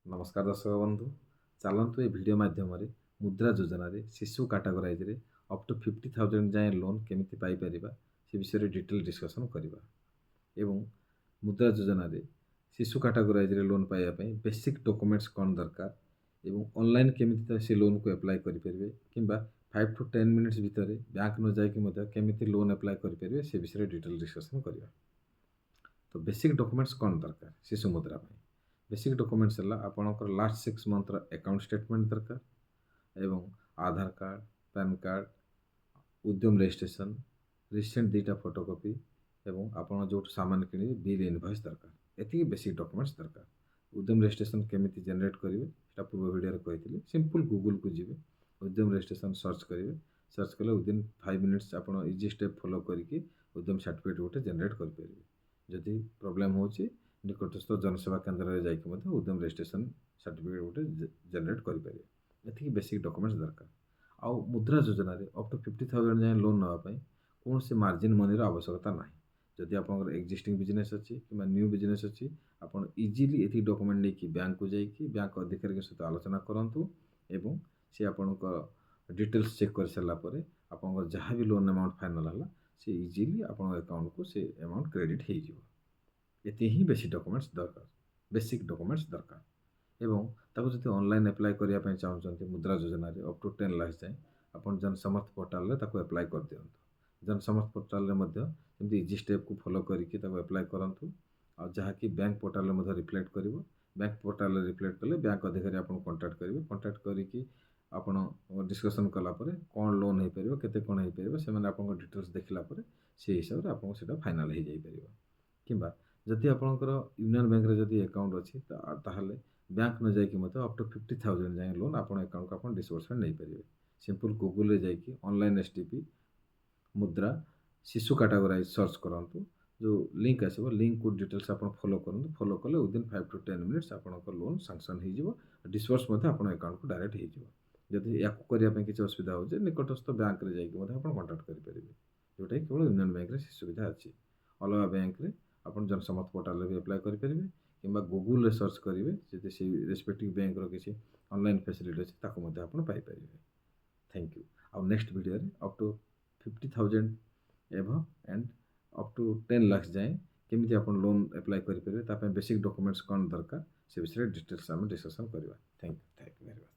ନମସ୍କାର ଦର୍ଶକ ବନ୍ଧୁ, ଚାଲନ୍ତୁ ଏ ଭିଡ଼ିଓ ମାଧ୍ୟମରେ ମୁଦ୍ରା ଯୋଜନାରେ ଶିଶୁ କାଟାଗୋରାଇଜରେ ଅପ୍ ଟୁ 50,000 ଯାଏଁ ଲୋନ୍ କେମିତି ପାଇପାରିବା, ସେ ବିଷୟରେ ଡିଟେଲ୍ ଡିସ୍କସନ୍ କରିବା ଏବଂ ମୁଦ୍ରା ଯୋଜନାରେ ଶିଶୁ କାଟାଗୋରାଇଜରେ ଲୋନ୍ ପାଇବା ପାଇଁ ବେସିକ୍ ଡକୁମେଣ୍ଟସ୍ କ'ଣ ଦରକାର ଏବଂ ଅନଲାଇନ୍ କେମିତି ସେ ଲୋନ୍କୁ ଆପ୍ଲାଏ କରିପାରିବେ କିମ୍ବା 5 ଟୁ 10 ମିନିଟ୍ସ ଭିତରେ ବ୍ୟାଙ୍କ ନ ଯାଇକି ମଧ୍ୟ କେମିତି ଲୋନ୍ ଆପ୍ଲାଏ କରିପାରିବେ, ସେ ବିଷୟରେ ଡିଟେଲ୍ ଡିସ୍କସନ୍ କରିବା। ତ ବେସିକ୍ ଡକୁମେଣ୍ଟସ୍ କ'ଣ ଦରକାର ଶିଶୁ ମୁଦ୍ରା ପାଇଁ? ବେସିକ୍ ଡକୁମେଣ୍ଟସ୍ ହେଲା ଆପଣଙ୍କର ଲାଷ୍ଟ 6 ମନ୍ଥର ଆକାଉଣ୍ଟ ଷ୍ଟେଟମେଣ୍ଟ ଦରକାର ଏବଂ ଆଧାର କାର୍ଡ଼, ପ୍ୟାନ୍ କାର୍ଡ଼, ଉଦ୍ୟମ ରେଜିଷ୍ଟ୍ରେସନ୍, ରିସେଣ୍ଟ ଦୁଇଟା ଫଟୋକପି ଏବଂ ଆପଣ ଯେଉଁଠୁ ସାମାନ କିଣିବେ, ବିଲ୍, ଇନଭଏସ୍ ଦରକାର। ଏତିକି ବେସିକ୍ ଡକୁମେଣ୍ଟସ୍ ଦରକାର। ଉଦ୍ୟମ ରେଜିଷ୍ଟ୍ରେସନ୍ କେମିତି ଜେନେରେଟ୍ କରିବେ, ସେଟା ପୂର୍ବ ଭିଡ଼ିଓରେ କହିଥିଲି। ସିମ୍ପଲ୍ ଗୁଗୁଲକୁ ଯିବେ, ଉଦ୍ୟମ ରେଜିଷ୍ଟ୍ରେସନ୍ ସର୍ଚ୍ଚ କରିବେ। ସର୍ଚ୍ଚ କଲେ ୱିଦିନ୍ 5 ମିନିଟ୍ସ ଆପଣ ଇଜି ଷ୍ଟେପ୍ ଫଲୋ କରିକି ଉଦ୍ୟମ ସାର୍ଟିଫିକେଟ୍ ଗୋଟେ ଜେନେରେଟ୍ କରିପାରିବେ। ଯଦି ପ୍ରୋବ୍ଲେମ୍ ହେଉଛି, ନିକଟସ୍ଥ ଜନସେବା କେନ୍ଦ୍ରରେ ଯାଇକି ମଧ୍ୟ ଉଦ୍ୟମ ରେଜିଷ୍ଟ୍ରେସନ୍ ସାର୍ଟିଫିକେଟ୍ ଗୋଟେ ଜେନେରେଟ୍ କରିପାରିବେ। ଏତିକି ବେସିକ୍ ଡକୁମେଣ୍ଟସ୍ ଦରକାର। ଆଉ ମୁଦ୍ରା ଯୋଜନାରେ ଅପ୍ ଟୁ 50,000 ଯାଏଁ ଲୋନ୍ ନେବା ପାଇଁ କୌଣସି ମାର୍ଜିନ୍ ମନିର ଆବଶ୍ୟକତା ନାହିଁ। ଯଦି ଆପଣଙ୍କର ଏକ୍ଜିଷ୍ଟିଂ ବିଜନେସ୍ ଅଛି କିମ୍ବା ନ୍ୟୁ ବିଜନେସ୍ ଅଛି, ଆପଣ ଇଜିଲି ଏତିକି ଡକୁମେଣ୍ଟ ନେଇକି ବ୍ୟାଙ୍କକୁ ଯାଇକି ବ୍ୟାଙ୍କ ଅଧିକାରୀଙ୍କ ସହିତ ଆଲୋଚନା କରନ୍ତୁ ଏବଂ ସେ ଆପଣଙ୍କ ଡିଟେଲ୍ସ ଚେକ୍ କରିସାରିଲା ପରେ ଆପଣଙ୍କର ଯାହା ବି ଲୋନ୍ ଆମାଉଣ୍ଟ ଫାଇନାଲ୍ ହେଲା, ସେ ଇଜିଲି ଆପଣଙ୍କ ଆକାଉଣ୍ଟକୁ ସେ ଆମାଉଣ୍ଟ କ୍ରେଡ଼ିଟ୍ ହେଇଯିବ। ଏତିକି ହିଁ ବେସିକ୍ ଡକୁମେଣ୍ଟସ୍ ଦରକାର, ବେସିକ୍ ଡକୁମେଣ୍ଟସ୍ ଦରକାର। ଏବଂ ତାକୁ ଯଦି ଅନଲାଇନ୍ ଆପ୍ଲାଏ କରିବା ପାଇଁ ଚାହୁଁଛନ୍ତି, ମୁଦ୍ରା ଯୋଜନାରେ ଅପ୍ ଟୁ 10 ଲାକ୍ସ ଯାଏଁ ଆପଣ ଜନସମର୍ଥ ପୋର୍ଟାଲରେ ତାକୁ ଆପ୍ଲାଏ କରିଦିଅନ୍ତୁ। ଜନସମର୍ଥ ପୋର୍ଟାଲରେ ମଧ୍ୟ ଏମିତି ଇଜି ଷ୍ଟେପ୍କୁ ଫଲୋ କରିକି ତାକୁ ଆପ୍ଲାଏ କରନ୍ତୁ ଆଉ ଯାହାକି ବ୍ୟାଙ୍କ ପୋର୍ଟାଲରେ ମଧ୍ୟ ରିଫ୍ଲେକ୍ଟ କରିବ। ବ୍ୟାଙ୍କ ପୋର୍ଟାଲରେ ରିଫ୍ଲେକ୍ଟ କଲେ ବ୍ୟାଙ୍କ ଅଧିକାରୀ ଆପଣଙ୍କୁ କଣ୍ଟାକ୍ଟ କରିବେ। କଣ୍ଟାକ୍ଟ କରିକି ଆପଣ ଡିସ୍କସନ୍ କଲା ପରେ କ'ଣ ଲୋନ୍ ହେଇପାରିବ, କେତେ କ'ଣ ହେଇପାରିବ, ସେମାନେ ଆପଣଙ୍କ ଡିଟେଲ୍ସ ଦେଖିଲା ପରେ ସେଇ ହିସାବରେ ଆପଣଙ୍କୁ ସେଇଟା ଫାଇନାଲ୍ ହେଇଯାଇପାରିବ। କିମ୍ବା ଯଦି ଆପଣଙ୍କର ୟୁନିୟନ୍ ବ୍ୟାଙ୍କରେ ଯଦି ଆକାଉଣ୍ଟ ଅଛି, ତାହେଲେ ବ୍ୟାଙ୍କ ନ ଯାଇକି ମଧ୍ୟ ଅପ୍ ଟୁ 50,000 ଯାଏଁ ଲୋନ୍ ଆପଣ ଆକାଉଣ୍ଟକୁ ଆପଣ ଡିସବର୍ସମେଣ୍ଟ ନେଇପାରିବେ। ସିମ୍ପଲ୍ ଗୁଗୁଲରେ ଯାଇକି ଅନଲାଇନ୍ ଏସ୍ଟିପି ମୁଦ୍ରା ଶିଶୁ କାଟାଗୋରାଇଜ୍ ସର୍ଚ୍ଚ କରନ୍ତୁ। ଯେଉଁ ଲିଙ୍କ୍ ଆସିବ, ଲିଙ୍କ୍କୁ ଡିଟେଲ୍ସ ଆପଣ ଫଲୋ କରନ୍ତୁ। ଫଲୋ କଲେ ୱିଦିନ୍ 5 ଟୁ 10 ମିନିଟ୍ସ ଆପଣଙ୍କ ଲୋନ୍ ସାଙ୍କସନ୍ ହେଇଯିବ, ଡିସବର୍ସ ମଧ୍ୟ ଆପଣଙ୍କ ଆକାଉଣ୍ଟକୁ ଡାଇରେକ୍ଟ ହେଇଯିବ। ଯଦି ୟାକୁ କରିବା ପାଇଁ କିଛି ଅସୁବିଧା ହେଉଛି, ନିକଟସ୍ଥ ବ୍ୟାଙ୍କରେ ଯାଇକି ମଧ୍ୟ ଆପଣ କଣ୍ଟାକ୍ଟ କରିପାରିବେ, ଯେଉଁଟାକି କେବଳ ୟୁନିୟନ୍ ବ୍ୟାଙ୍କରେ ସେ ସୁବିଧା ଅଛି। ଅଲଗା ବ୍ୟାଙ୍କରେ ଆପଣ ଜନସମର୍ଥ ପୋର୍ଟାଲରେ ବି ଆପ୍ଲାଏ କରିପାରିବେ କିମ୍ବା ଗୁଗୁଲରେ ସର୍ଚ୍ଚ କରିବେ, ଯଦି ସେଇ ରେସ୍ପେକ୍ଟିଭ୍ ବ୍ୟାଙ୍କର କିଛି ଅନଲାଇନ୍ ଫେସିଲିଟି ଅଛି, ତାକୁ ମଧ୍ୟ ଆପଣ ପାଇପାରିବେ। Thank you. ଆଉ ନେକ୍ସଟ ଭିଡ଼ିଓରେ up to 50,000 above and up to 10 lakhs ଯାଏଁ କେମିତି ଆପଣ ଲୋନ୍ ଆପ୍ଲାଏ କରିପାରିବେ, ତା ପାଇଁ ବେସିକ୍ ଡକୁମେଣ୍ଟସ୍ କ'ଣ ଦରକାର, ସେ ବିଷୟରେ ଡିଟେଲ୍ସ ଆମେ ଡିସ୍କସନ୍ କରିବା। Thank you, thank you very much.